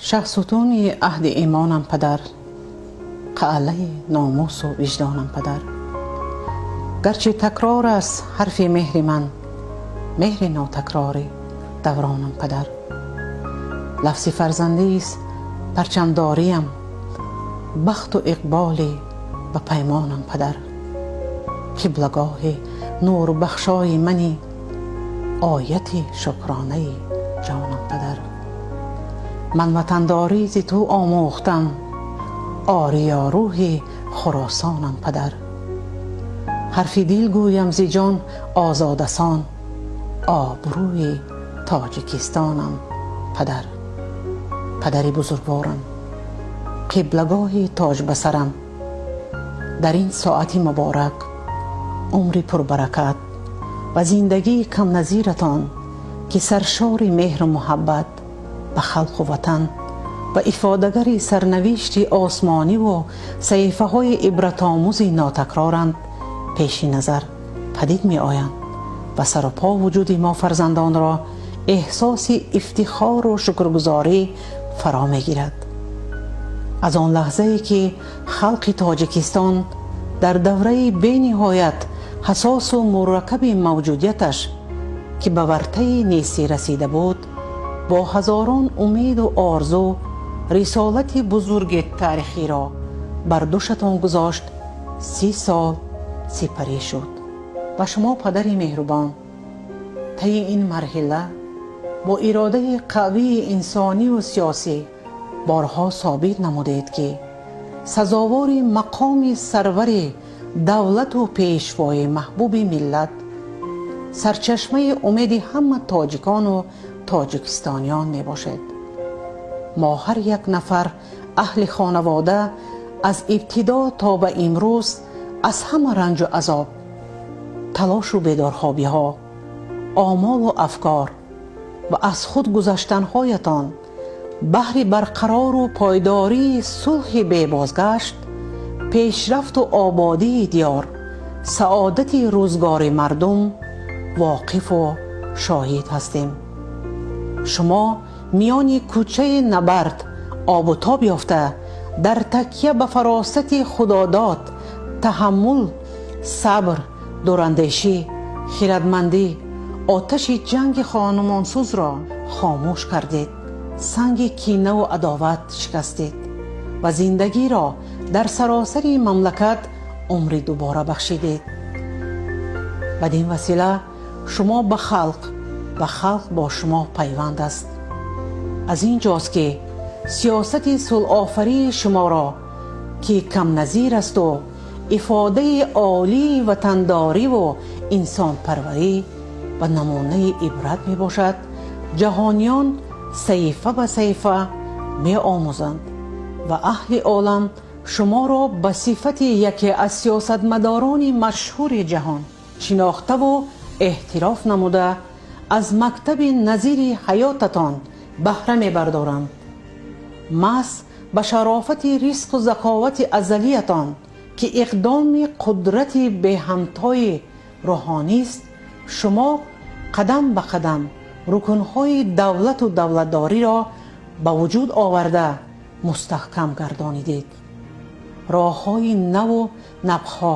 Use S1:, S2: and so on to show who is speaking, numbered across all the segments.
S1: Шаҳсутуни аҳди имонам, падар, қалъаи номусу виҷдонам, падар. Гарчи такрор аст ҳарфи меҳри ман, меҳри нотакрори давронам, падар. Лафзи фарзандист парчамдориям, бахту иқболи ба паймонам, падар. Қиблагоҳи нурбахшои мани, ояти шукронаи ҷонам, падар. Ман ватандорӣ зи ту омӯхтам, ориёрӯҳи Хуросонам, падар. Ҳарфи дил гӯям зи ҷон озодасон, обрӯи Тоҷикистонам, падар. Падари бузургворам, қиблагоҳи тоҷ ба сарам, дар ин соати муборак умри пурбаракат ва зиндагии камназиратон, ки саршори меҳру муҳаббат ба халқу ватан ва ифодагари сарнавишти осмониву саҳифаҳои ибратомӯзи нотакроранд, пеши назар падид меоянд ва саропо вуҷуди мо фарзандонро эҳсоси ифтихору шукргузорӣ фаро мегирад. Аз он лаҳзае ки халқи Тоҷикистон дар давраи бениҳоят ҳассосу мураккаби мавҷудияташ, ки ба вартаи нестӣ расида буд, бо ҳазорон умеду орзу рисолати бузурги таърихиро бар дӯшатон гузошт, 30 сол сипарӣ шуд ва шумо, падари меҳрубон, таи ин марҳила бо иродаи қавии инсониву сиёсӣ борҳо собит намудед, ки сазовори мақоми сарвари давлату пешвои маҳбуби миллат, сарчашмаи умеди ҳама тоҷикону тоҷикистониён мебошед. Мо, ҳар як нафар аҳли хонавода, аз ибтидо то ба имрӯз аз ҳама ранҷу азоб, талошу бедорхобиҳо, омолу афкор ва аз худ гузаштанҳоятон баҳри барқарору пойдории сулҳи бебозгашт, пешрафту ободии диёр, саодати рӯзгори мардум воқифу шоҳид ҳастем. Шумо миёни кӯчаи набард обу тоб ёфта, дар такя ба фаросати худодод, таҳаммул, сабр, дурандешӣ, хирадмандӣ оташи ҷанги хонумонсӯзро хомӯш кардед, санги кинаву адоват шикастед ва зиндагиро дар саросари мамлакат умри дубора бахшидед. Бадин васила шумо ба халқ ва халқ бо шумо пайванд аст. Аз ин ҷост, ки сиёсати сулҳофарии шуморо, ки камназир асту ифодаи олии ватандориву инсонпарварӣ ва намунаи ибрат мебошад, ҷаҳониён саҳифа ба саҳифа меомӯзанд ва аҳли олам шуморо ба сифати яке аз сиёсатмадорони машҳури ҷаҳон шинохтаву эътироф намуда, аз мактаби назири ҳаётатон баҳра мебардоранд. Маҳз ба шарофати ризқу заковати азалиятон, ки иқдоми қудрати беҳамтои рӯҳонист, шумо қадам ба қадам рукнҳои давлату давлатдориро ба вуҷуд оварда, мустаҳкам гардонидед. Роҳҳои наву набҳо,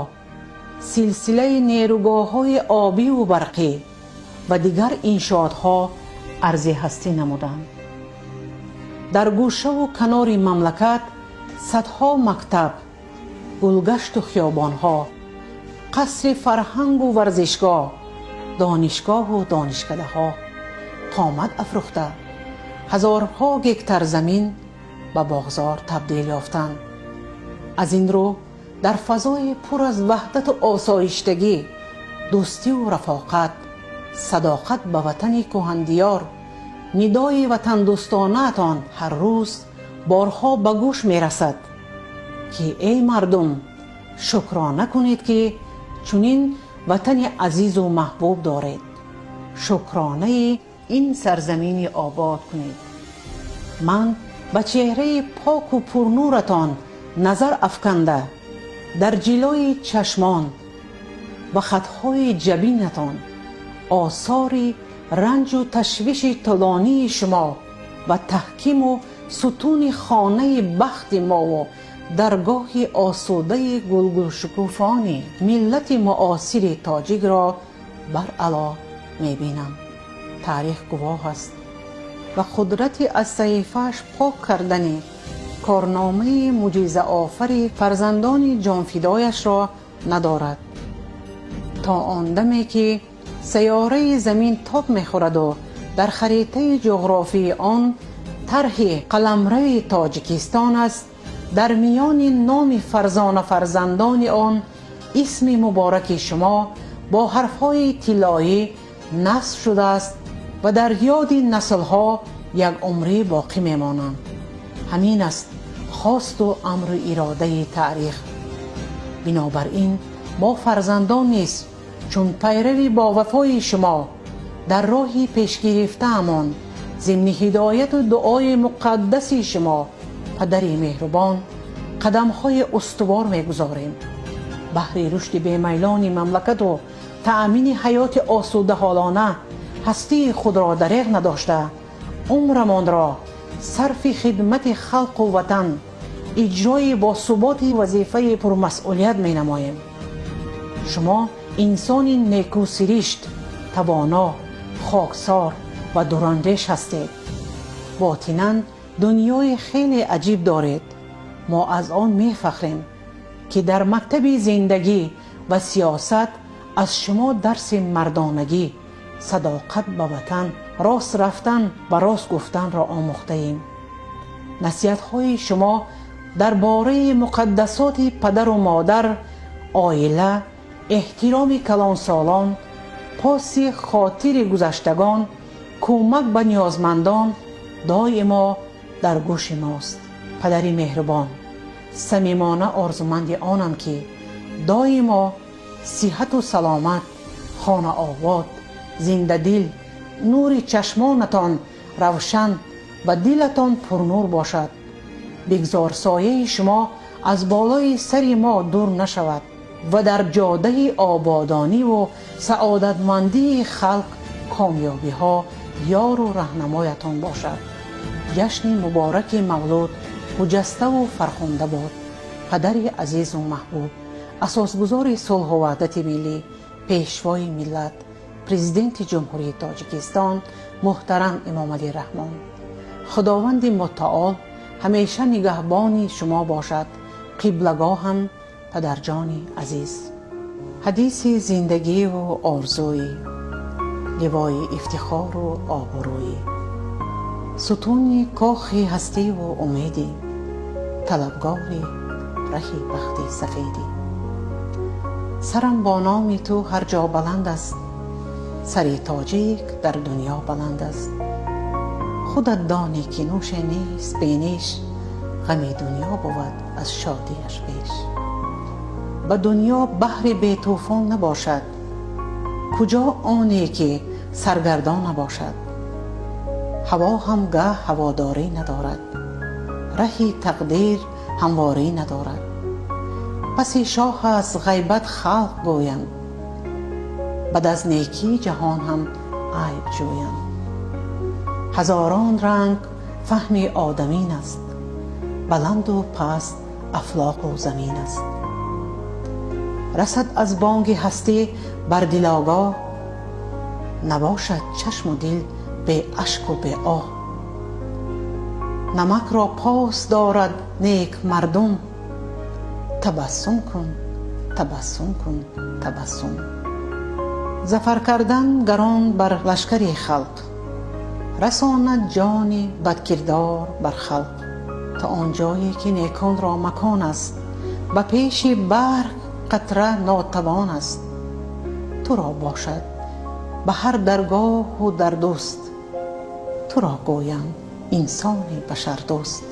S1: силсилаи нерӯгоҳҳои обиву барқӣ ва дигар иншоотҳо арзи ҳастӣ намуданд. Дар гӯшаву канори мамлакат садҳо мактаб, гулгашту хиёбонҳо, қасри фарҳангу варзишгоҳ, донишгоҳу донишкадаҳо қомат афрӯхта, ҳазорҳо гектар замин ба боғзор табдил ёфтанд. Аз ин рӯ дар фазои пур аз ваҳдату осоиштагӣ, дӯстиву рафоқат, садоқат ба ватани кӯҳандиёр, нидои ватандӯстонаатон ҳар рӯз борҳо ба гӯш мерасад, ки эй мардум, шукрона кунед, ки чунин ватани азизу маҳбуб доред, шукронаи ин сарзамини обод кунед. Ман ба чеҳраи поку пурнуратон назар афканда, дар ҷилои чашмон ва хатҳои ҷабинатон осори ранҷу ташвиши тӯлонии шумо ва таҳкиму Сутуни хонаи бахти мову даргоҳи осудаи гулгулшукуфони миллати муосири тоҷикро баръало мебинам. Таърих гувоҳ аст ва қудрати аз саҳифааш пок кардани корномаи мӯъҷизаофари фарзандони ҷонфидояшро надорад. То он даме ки сайёраи замин тоб мехӯраду дар харитаи ҷуғрофии он тарҳи қаламрави Тоҷикистон аст, дар миёни номи фарзона фарзандони он исми мубораки шумо бо ҳарфҳои тиллоӣ насб шудааст ва дар ёди наслҳо як умрӣ боқӣ мемонанд. Ҳамин аст хосту амру иродаи таърих. Бинобар ин мо фарзандон низ, чун пайрави бовафои шумо, дар роҳи пешгирифтаамон, зимни ҳидояту дуои муқаддаси шумо, падари меҳрубон, қадамҳои устувор мегузорем. Баҳри рушди бемайлони мамлакату таъмини ҳаёти осудаҳолона ҳастии худро дареғ надошта, умрамонро сарфи хидмати халқу ватан, иҷрои босуботи вазифаи пурмасъулият менамоем. Шумо инсони некӯсиришт, тавоно, хоксор ва дурандеш ҳастед. Ботинан дунёи хеле аҷиб доред. Мо аз он мефахрем, ки дар мактаби зиндагӣ ва сиёсат аз шумо дарси мардонагӣ, садоқат ба ватан, рост рафтан ва рост гуфтанро омӯхтаем. Насиҳатҳои шумо дар бораи муқаддасоти падару модар, оила, эҳтироми калонсолон, поси хотири гузаштагон, кӯмак ба ниёзмандон доимо дар гӯши мост. Падари меҳрубон, самимона орзуманди онам, ки доимо сиҳату саломат, хонаобод, зиндадил, нури чашмонатон равшан ва дилатон пурнур бошад. Бигзор сояи шумо аз болои сари мо дур нашавад ва дар ҷодаи ободониву саодатмандии халқ комёбиҳо ёру раҳнамоятон бошад. Ҷашни мубораки мавлуд хуҷаставу фархунда бод, падари азизу маҳбуб, асосгузори сулҳу ваҳдати миллӣ, пешвои миллат, Президенти Ҷумҳурии Тоҷикистон муҳтарам Эмомалӣ Раҳмон. Худованди мутаол ҳамеша нигаҳбони шумо бошад, қиблагоҳам, падарҷони азиз. Ҳадиси зиндагиву орзуӣ, ливои ифтихору обрӯӣ, сутуни кохи ҳастиву умедӣ, талабгори раҳи бахти сафедӣ. Сарам бо номи ту ҳар ҷо баланд аст, сари тоҷик дар дунё баланд аст. Худат донӣ, ки нӯше нест бенеш, ғами дунё бувад аз шодиаш беш. Ба дунё баҳри бетӯфон набошад, куҷо оне ки саргардон набошад? Ҳаво ҳам гаҳ ҳаводорӣ надорад, раҳи тақдир ҳамворӣ надорад. Паси шоҳ аст ғайбат, халқ гӯянд, бад аз некӣ ҷаҳон ҳам айб ҷӯянд. Ҳазорон ранг фаҳми одамин аст, баланду паст афлоқу замин аст. Расад аз бонги ҳастӣ бар дил огоҳ, набошад чашму дил бе ашку бе оҳ. Намакро пос дорад нек мардум. Табассум кун, табассум кун, табассум. Зафар кардан гарон бар лашкари халқ, расонад ҷони бадкирдор бар халқ. То он ҷое ки неконро макон аст, ба пеши баҳр қатра нотавон аст. Туро бошад ба ҳар даргоҳу дар дӯст, туро гӯянд инсони башардӯст.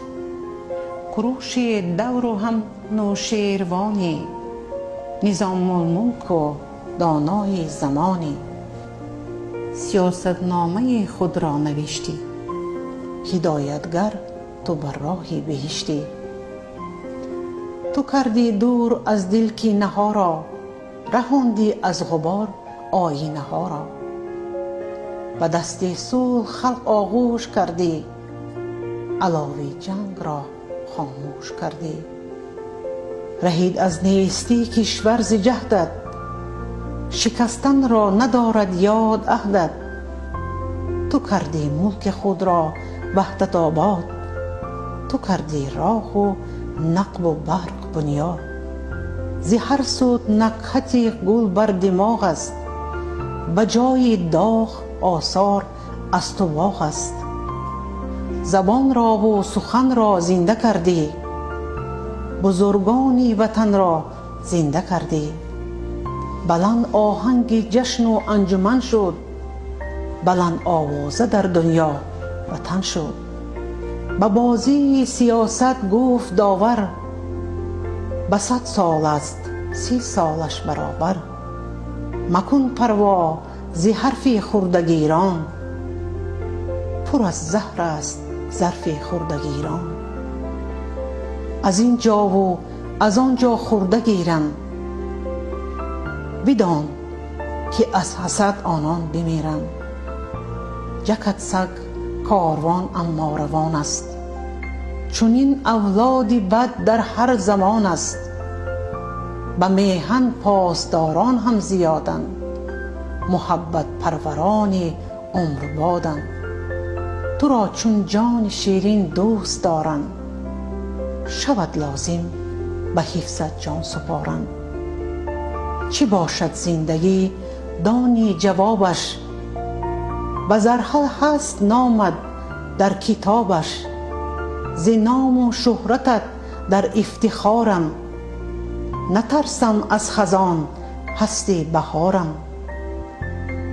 S1: Куруши давру ҳам Нӯшервонӣ, Низомулмулку донои замонӣ. Сиёсатномаи худро навиштӣ, ҳидоятгар ту бар роҳи биҳиштӣ. Ту кардӣ дур аз дил кинаҳоро, раҳондӣ аз ғубор оинаҳоро. Ба дасти сулҳ халқ оғӯш кардӣ. Алови ҷанг ро хомӯш кардӣ. Раҳид аз нестӣ кишвар зи ҷаҳдат, шикастан ро надорад ёд аҳдат. Ту кардӣ мулки худро ваҳдатобод, ту кардӣ роҳу нақбу барқ бунёд. Зи ҳар су накҳати гул бар димоғ аст, ба ҷои доғ осор аз ту боғ аст. Забонро ву суханро зинда кардӣ, бузургони ватанро зинда кардӣ. Баланд оҳанги ҷашну анҷуман шуд, баланд овоза дар дунё ватан шуд. Ба бозии сиёсат гуфт довар, ба 100 сол аст 30 солаш баробар. Макун парво зи ҳарфи хурдагирон, пур аз заҳр аст зарфи хурдагирон. Аз ин ҷову аз он ҷо хурда гиранд, бидон ки аз ҳасад онон бимиранд. Ҷакад саг корвон, аммо равон аст. Чунин авлоди бад дар ҳар замон аст. Ба меҳан посдорон ҳам зиёданд, муҳаббатпарварони умрбоданд. Туро чун ҷони ширин дӯст доранд, шавад лозим ба ҳифзат ҷон супоранд. Чӣ бошад зиндагӣ, дони ҷавобаш, ба зарҳал ҳаст номат дар китобаш. Зи ному шӯҳратат дар ифтихорам, натарсам аз хазон, ҳасти баҳорам.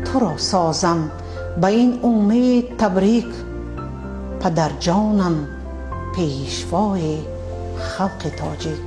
S1: Туро созам ба ин умед табрик, падарҷонам, пешвои халқи тоҷик.